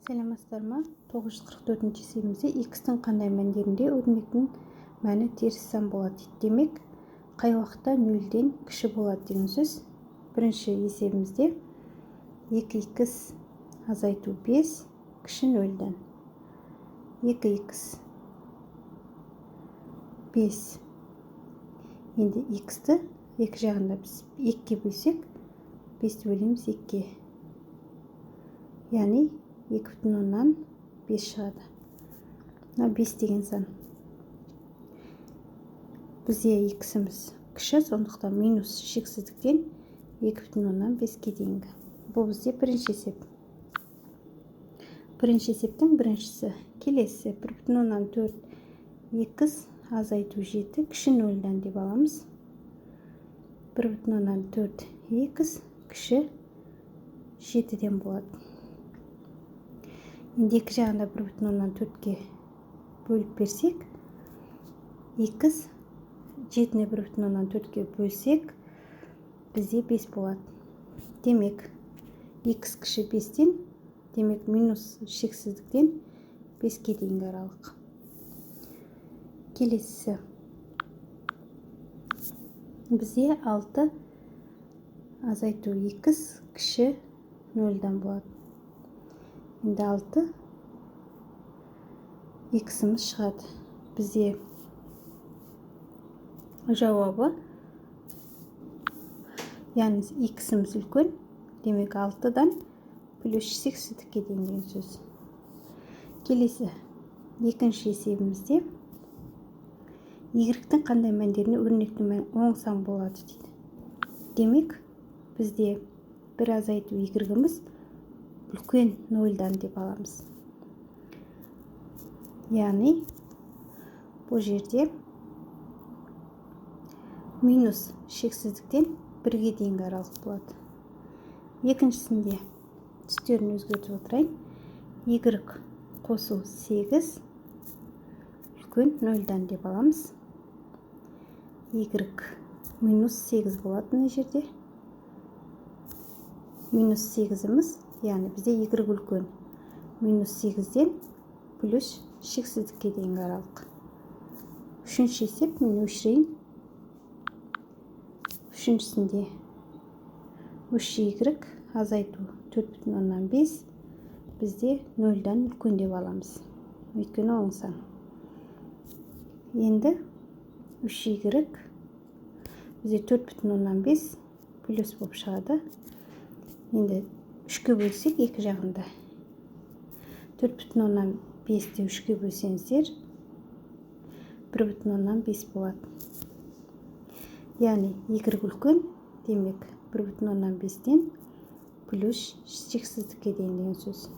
Сәлеметсіздер ме? 944 есебімізде x-тің қандай мәндерінде өрнектің мәні теріс сан болады дейді. Демек, қай уақытта нөлден кіші болады деген сөз. Бірінші есебімізде 2x азайту 5 кіші нөлден. 2x 5. Енді x-ті екі жағында біз 2-ге бөлсек, 5-ті бөлеміз 2-ге. Яғни 2,5 шығады. Мына 5 деген сан. Бізде x-іміз кіші, сондықтан минус шексіздіктен 2,5-ке дейінгі. Бұл бізде бірінші есеп. Бірінші есептің біріншісі. Келесі 1,4 x азайту 7 кіші нөлден деп аламыз. 1,4 x кіші 7-ден болады. Енді екі жағында 1,4-ке бөліп берсек, x 7-ні 1,4-ке бөлсек, бізде 5 болады. Демек, x кіші 5-тен, демек, минус шексіздіктен 5-ке дейінгі аралық. Келесісі бізде 6 азайту x кіші 0-дан болады. Енді 6 x-іміз шығады. Бізде жауабы, яғни x-іміз үлкен, демек, 6-дан плюс шексіздікке дейін деген сөз. Келесі екінші есебімізде y-тің қандай мәндеріне өрнектің мәні оң сан болады дейді. Демек, бізде бір азайту y-іміз үлкен нөлдан деп аламыз. Яғни бұл жерде минус шексіздіктен бірге дейінгі аралық болады. Екіншісінде түстерін өзгертіп отырайын. Y қосу 8 үлкен нөлдан деп аламыз. Y минус 8 болады мына жерде. Минус 8-іміз, яғни бізде y үлкен, минус 8-ден плюс шексіздікке дейінгі аралық. Үшінші есеп, мен өшірейін. Үшіншісінде 3y азайту 4,5 бізде нөлден үлкен деп аламыз, өйткені оң сан. Енді 3y бізде 4,5 плюс болып шығады. Енді үшке бөлсек, екі жағында 4,5-ті үшке бөлсеңіздер, 1,5 болады. Яғни y үлкен, демек, 1,5-тен плюс шексіздікке дейін деген сөз.